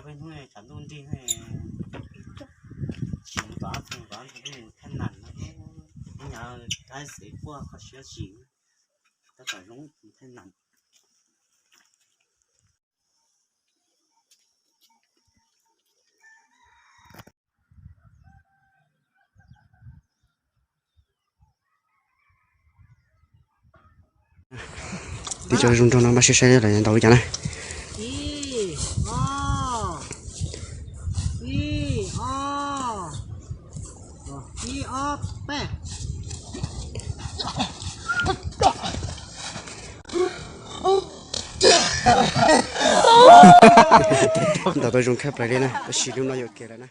Hnub tshav ntuj nrig, tsis mus tom ab txog tom ab txog, mus thaij nam no, ib nyuag kaib xev quaj kho siab tsis, tab tom zoo mus thaij nam. Tib co zoo nraug no mas saib saib lawv ntaus li cas na. Ntaus tau zoo kawg plaws li na, tab sis lub no yuam kev lawm na.